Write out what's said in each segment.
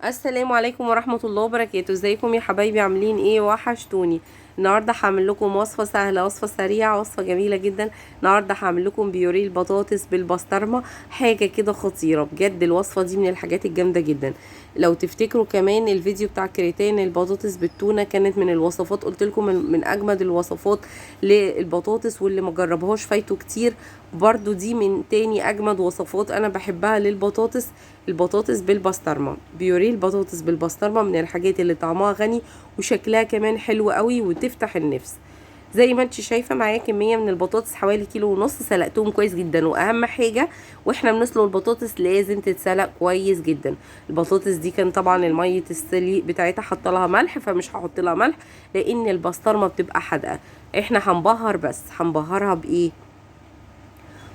السلام عليكم ورحمة الله وبركاته. ازيكم يا حبايبي؟ عاملين ايه؟ وحشتوني. النهارده هعمل لكم وصفة سهلة، وصفة سريعة، وصفة جميلة جدا. النهارده هعمل لكم بيوريه البطاطس بالبسطرمة، حاجة كده خطيرة بجد. الوصفة دي من الحاجات الجامدة جدا. لو تفتكروا كمان الفيديو بتاع كريتان البطاطس بالتونة كانت من الوصفات، قلت لكم من اجمد الوصفات للبطاطس، واللي ما جربهاش فايته كتير. برضو دي من تاني اجمد وصفات انا بحبها للبطاطس، البطاطس بالبسطرمه. بيوريه البطاطس بالبسطرمه من الحاجات اللي طعمها غني وشكلها كمان حلو قوي وتفتح النفس. زي ما انت شايفه معايا كمية من البطاطس حوالي 1.5 كيلو، سلقتهم كويس جدا. واهم حاجة واحنا بنسلق البطاطس لازم تتسلق كويس جدا. البطاطس دي كان طبعا المية السليق بتاعتها حاطه لها ملح، فمش هحط لها ملح لان البسطرمه بتبقى حادقه. احنا هنبهر، بس هنبهرها بايه؟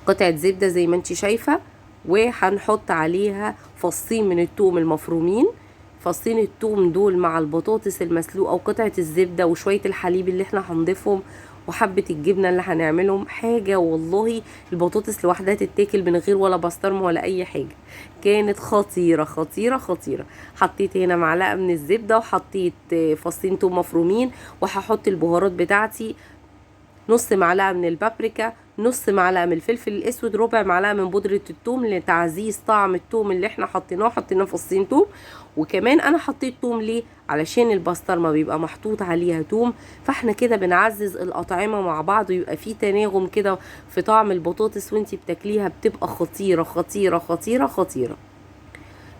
قطعه زبدة زي ما انت شايفه، وهنحط عليها فصين من التوم المفرومين. فصين التوم دول مع البطاطس المسلوقه وقطعه الزبدة وشوية الحليب اللي احنا هنضيفهم وحبه الجبنة اللي هنعملهم، حاجة والله البطاطس لوحدها تتاكل من غير ولا بسطرمه ولا اي حاجة. كانت خطيرة خطيرة خطيرة. حطيت هنا معلقه من الزبدة وحطيت فصين توم مفرومين، وهحط البهارات بتاعتي، نص معلقه من البابريكا، نص معلقه من الفلفل الاسود، ربع معلقه من بودره الثوم لتعزيز طعم الثوم اللي احنا حطيناه. حطيناه فصين ثوم، وكمان انا حطيت ثوم ليه؟ علشان البسطرمه بيبقى محطوط عليها ثوم، فاحنا كده بنعزز الاطعمة مع بعض ويبقى في تناغم كده في طعم البطاطس وانتي بتاكليها، بتبقى خطيرة خطيرة خطيرة خطيرة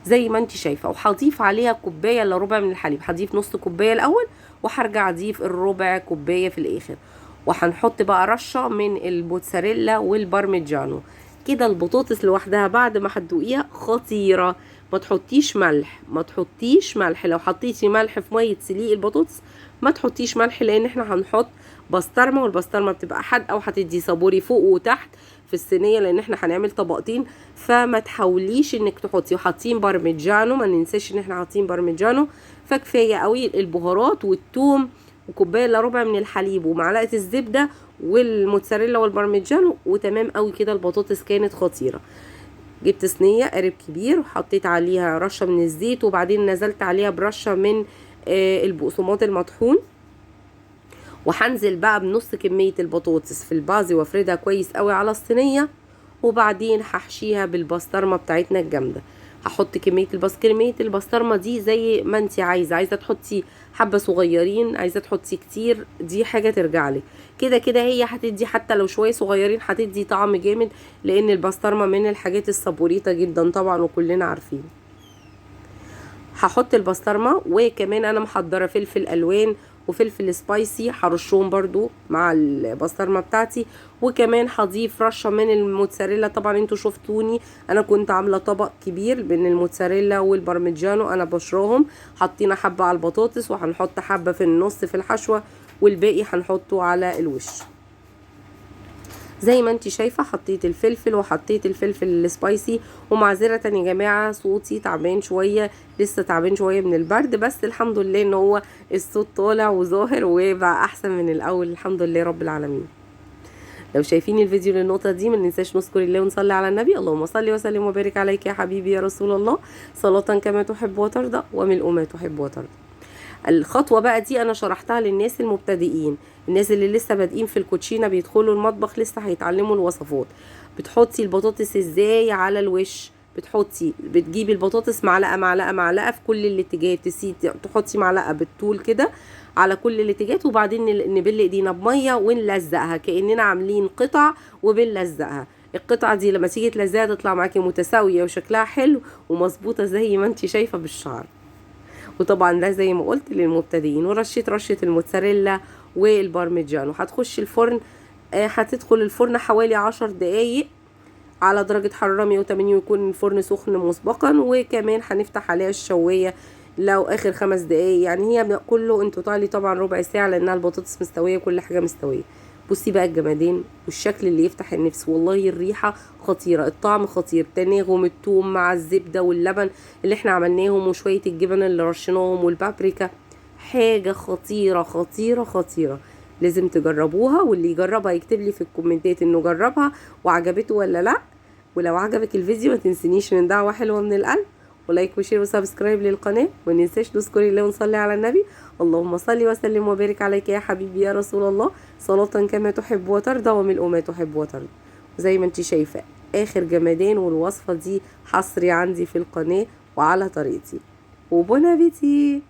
زي ما انت شايفه. وهضيف عليها كوباية الا ربع من الحليب، هضيف نص كوباية الاول وهرجع اضيف الربع كوباية في الاخر. وهنحط بقى رشه من الموتزاريلا والبارميجانو. كده البطاطس لوحدها بعد ما هتدوقيها خطيرة. ما تحطيش ملح، ما تحطيش ملح. لو حطيتي ملح في مية سليق البطاطس ما تحطيش ملح، لان احنا هنحط بسطرمه، والبسطرمه بتبقى حادقه وهتدي صابوري فوق وتحت في الصينية لان احنا هنعمل طبقتين، فما تحاوليش انك تحطي. وحاطين بارميجانو، ما ننساش ان احنا حاطين بارميجانو. فكفايه قوي البهارات والثوم وكوبايه الا ربع من الحليب ومعلقة الزبدة والموتزاريلا والبارميجانو، وتمام قوي كده. البطاطس كانت خطيرة. جبت صينية قارب كبير وحطيت عليها رشه من الزيت، وبعدين نزلت عليها برشه من البقسماط المطحون، وهنزل بقى بنص كمية البطاطس في البازي وافردها كويس قوي على الصينية، وبعدين هحشيها بالبسطرمه بتاعتنا الجامدة. هحط كمية البسطرمه دي زي ما انت عايزه، عايزه تحطي حبه صغيرين، عايزه تحطي كتير، دي حاجة ترجع لك. كده كده هي هتدي حتى لو شوية صغيرين هتدي طعم جامد، لان البسطرمه من الحاجات الصبوريطه جدا طبعا وكلنا عارفين. هحط البسطرمه، وكمان انا محضرة فلفل الوان وفلفل سبايسي هرشهم برضو مع البسطرمه بتاعتي، وكمان هضيف رشه من الموتزاريلا. طبعا انتوا شفتوني انا كنت عامله طبق كبير بين الموتزاريلا والبارميجانو، انا بشراهم. حطينا حبه على البطاطس، وهنحط حبه في النص في الحشوه، والباقي هنحطه على الوش. زي ما انت شايفه حطيت الفلفل وحطيت الفلفل السبايسي. ومعذره يا جماعة صوتي تعبان شوية، لسه تعبان شوية من البرد، بس الحمد لله ان هو الصوت طالع وظاهر وبقى احسن من الاول، الحمد لله رب العالمين. لو شايفين الفيديو للنقطة دي ما ننساش نذكر الله ونصلي على النبي. اللهم صل وسلم وبارك عليك يا حبيبي يا رسول الله، صلاة كما تحب وترضى وملء ما تحب وترضى. الخطوة بقى دي انا شرحتها للناس المبتدئين، الناس اللي لسه بادئين في الكوتشينه، بيدخلوا المطبخ لسه هيتعلموا الوصفات. بتحطي البطاطس ازاي على الوش؟ بتجيبي البطاطس معلقه معلقه معلقه في كل الاتجاهات، تحطي معلقه بالطول كده على كل الاتجاهات، وبعدين نبل ايدينا بميه ونلزقها كاننا عاملين قطع وبنلزقها. القطعة دي لما تيجي تلزقها تطلع معاكي متساوية وشكلها حلو ومظبوطه زي ما انت شايفه بالشعر. وطبعا ده زي ما قلت للمبتدئين. ورشيت رشه الموتزاريلا والبارميجانو. هتخش الفرن، هتدخل الفرن حوالي 10 دقايق على درجة حرارة 180، ويكون الفرن سخن مسبقا. وكمان هنفتح عليها الشواية لو اخر 5 دقايق، يعني هي كله انتوا طالي طبعا ربع ساعة لانها البطاطس مستوية وكل حاجة مستوية. بصي بقى الجمادين والشكل اللي يفتح النفس، والله الريحة خطيرة، الطعم خطير، تناغم التوم مع الزبدة واللبن اللي احنا عملناهم وشوية الجبن اللي رشيناهم والبابريكا، حاجة خطيرة خطيرة خطيرة. لازم تجربوها، واللي يجربها يكتب لي في الكومنتات انه جربها وعجبته ولا لا. ولو عجبك الفيديو ما تنسينيش من دعوة حلوة من القلب، و like و share و subscribe للقناة. وما ننساش نذكر الله ونصلي على النبي. اللهم صل وسلم وبارك عليك يا حبيبي يا رسول الله، صلاة كما تحب وترضى وملء ما تحب وترضى. زي ما انت شايفة اخر جمدان، والوصفة دي حصري عندي في القناة وعلى طريقتي. و bon appétit.